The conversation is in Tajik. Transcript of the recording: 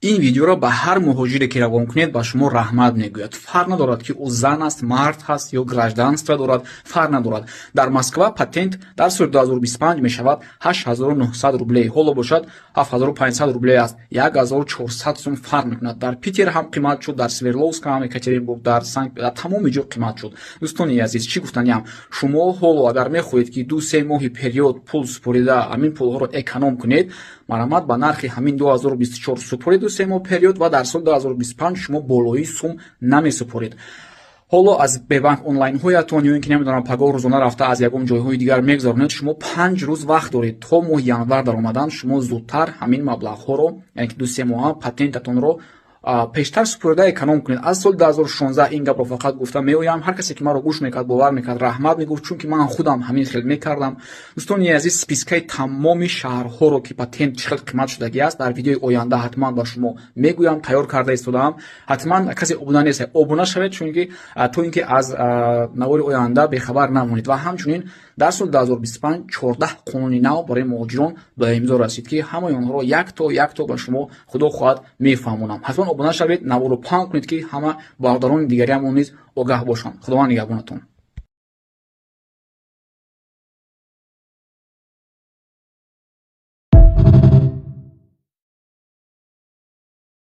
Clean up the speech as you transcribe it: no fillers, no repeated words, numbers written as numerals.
Ин видеоро ба ҳар муҳоҷире ки равон кунед, ба шумо раҳмат мегӯяд. Фарқ надорад, ки ӯ зан аст, мард ҳаст ё гражданство дорад, фарқ надорад. Дар Москва патент дар соли 2025 мешавад 8900 рублей, ҳоло бошад 7500 рублей аст, 1400 сум фарқ мекунад. Дар Питер ҳам қимат шуд, дар Свердловск ҳам, Екатеринбург, дар Санкт, дар тамоми ҷо қимат шуд. Дӯстони азиз, чӣ гуфтаниам: шумо ҳоло агар мехоҳед, ки 2-3 моҳи период пул супорида, ҳамин пулҳоро эконом кунед, марҳамат, ба нархи ҳамин 2024 супоред 2-3 моҳ период ва дар соли 2025 шумо болои сум намесупоред. Ҳоло аз бебанк онлайнҳоятон ё ин ки, намедонам, пагоҳ рӯзона рафта аз ягон ҷойҳои дигар мегузаронед, шумо 5 рӯз вақт доред то моҳи январ даромадан. Шумо зудтар ҳамин маблағҳоро, яъне ки 2-3 моҳа патентатонро пештар супорида эконом кунед. Аз соли 2016 ин гапро фақат гуфта меоям. Ҳар касе ки маро гӯш мекард, бовар мекард, раҳмат мегуфт, чунки ман худам ҳамин хел мекардам. Дӯстони азиз, спискаи тамоми шаҳрҳоро, ки патент чӣ хел қимат шудагӣ аст, дар видеои оянда ҳатман ба шумо мегӯям, тайёр карда истодаам. Ҳатман касе обуна нест, обуна шавед, чунки то ин ки аз навори оянда бехабар намонед. Ва ҳамчунин дар соли 2025 14 қонуни нав барои муҳоҷирон ба имзо расид, ки ҳамаи онҳоро якто якто ба шумо, худо хоҳад, мефаҳмонам. Ҳатман обуна шавед, наворо паҳн кунед, ки ҳама бародарони дигариамон низ огаҳ бошанд. Худованд нигаҳбонатон.